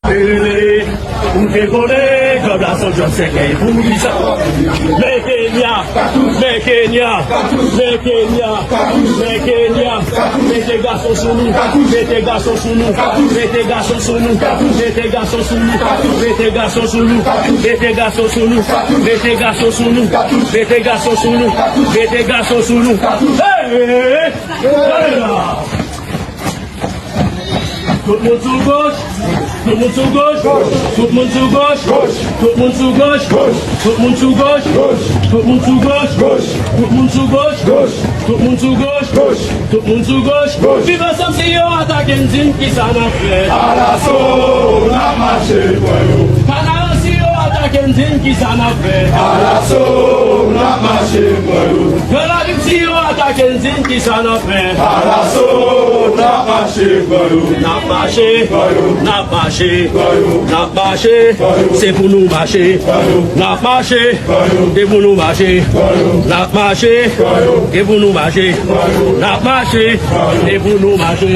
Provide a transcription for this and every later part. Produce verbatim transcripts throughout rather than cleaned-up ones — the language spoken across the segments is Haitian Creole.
Tele, ou te konnen, djòb la se yon djòb sèkèy. Poukisa? Men Kenya, men Kenya, men Kenya, men Kenya. Mete gason sou nou, mete gason sou nou, mete gason sou nou, mete gason sou nou, mete gason sou nou, mete gason sou nou, mete gason sou nou, mete gason sou nou, mete gason sou nou. Hey! Gade la! Tout moun sou goch, tout moun sou goch, tout moun sou goch, tout moun sou goch, tout moun sou goch, tout moun sou goch, tout moun sou goch, tout moun sou goch, tout moun sou goch. Viv ansanm si yo atake n, di n kisa n ap fè. Alaso, n ap mache pran yo. Kanara si yo atake n, di n kisa n ap fè. Alaso, n ap mache pran yo. Gran Ravin si yo atake n, di n kisa n ap fè. Alaso, n ap mache pran yo. N ap mache, n ap mache, n ap mache. Se pou nou mache. N ap mache, se pou nou mache. N ap mache, se pou nou mache. N ap mache, se pou nou mache.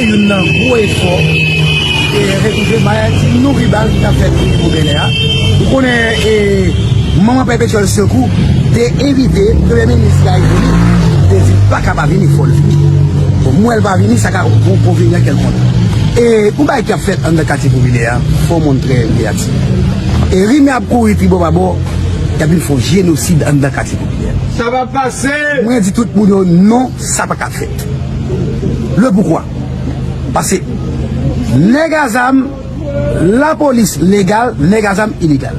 Youn nan gwo efò, e, retwouve maladi nouri bal ki t ap fèt o nivo Bèlè a. Ou konnen, e, manman Pè Petyòl Sekou te envite Premye Minis Guy Philippe, te di l pa ka pa vini, fò l vini. Bon, m wè l pa vini, sa ka pwodui yon kèlkonk. E, yon bagay k ap fèt anndan katye popilè a, fò moun trè veyatif. E rimè ap kouri tribò pa bò, y ap vin fè yon jenosid anndan katye popilè a. Sa va pase! Mwen di tout moun yo, non, sa pa ka fèt. Le poukwa? Paske nèg a zam, lapolis legal, nèg a zam ilegal.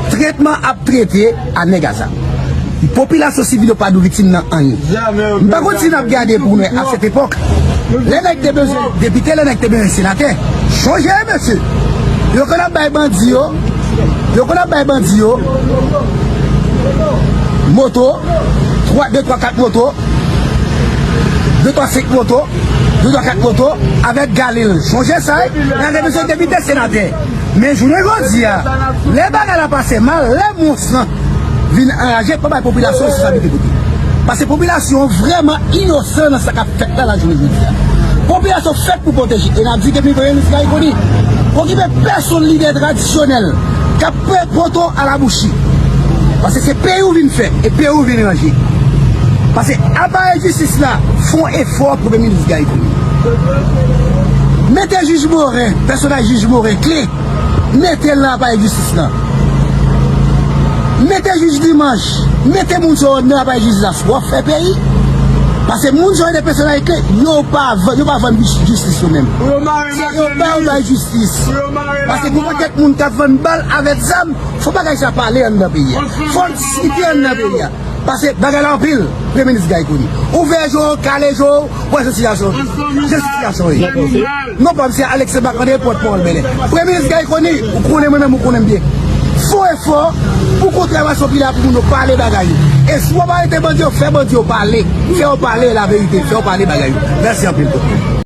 Tretman ap trete a nèg a zam. Popilasyon sivil yo pa dwe viktim nan anyen. M pa konn si n ap gade pou nou a sèt epòk. Lè nèg te bezwen depite, lè nèg te bezwen senatè. Chonje, mesye. Yo konn ap bay bandi yo. Yo konn ap bay bandi yo. Moto. Twa, de, twa, kat moto. De, twa, senk moto. De, twa, kat moto. Avèk galil. Chonje sa, wi. Lè nèg te bezwen depite, senatè. Men jounen jodi a, lè bagay la pase mal, lè mons lan vin anraje, pa bay popilasyon responsabilite pou li. Paske popilasyon an vrèman inosan nan sa k ap fèt la, lajounen jodi a. Popilasyon fèt pou pwoteje. E n ap di depi Premye Minis Garry Conille pa okipe pèsonn lidè tradisyonèl k ap pe poto a la bouchi. Paske se peyi w vin fè, e peyi w vin ranje. Paske aparèy jistis la fè yon efò pou Premye Minis Garry Conille. Mete jij Morin, pèsonaj jij Morin kle, mete l nan aparèy jistis lan. Mete jij Dimanche, mete moun sa yo nan aparèy jistis la, si w ap fè peyi. Paske moun sa yo de pèsonaj kle, yo pa vann, yo pa vann jis-, jistis yo menm. Se yo ba yo bay jistis. Paske gon pakèt moun k ap vann bal avèk zam, fò bagay sa pale anndan peyi a. Fò l site anndan peyi a. Paske bagay la anpil, Premye Minis Garry Conille. Ouvè je w, kale je w, wè jan sitiyasyon, jan sitiyasyon ye. Non pa m se Alex Marc-André, pòtpawòl Bèlè. Premye Minis Garry Conille, ou konnen mwen menm, ou konnen m byen. Fè yon efò pou kontrè a sou pila pou moun yo pale bagay yo. E si w ap arete bandi yo, fè bandi yo pale. Fè yo pale laverite, fè yo pale bagay yo. Mèsi anpil.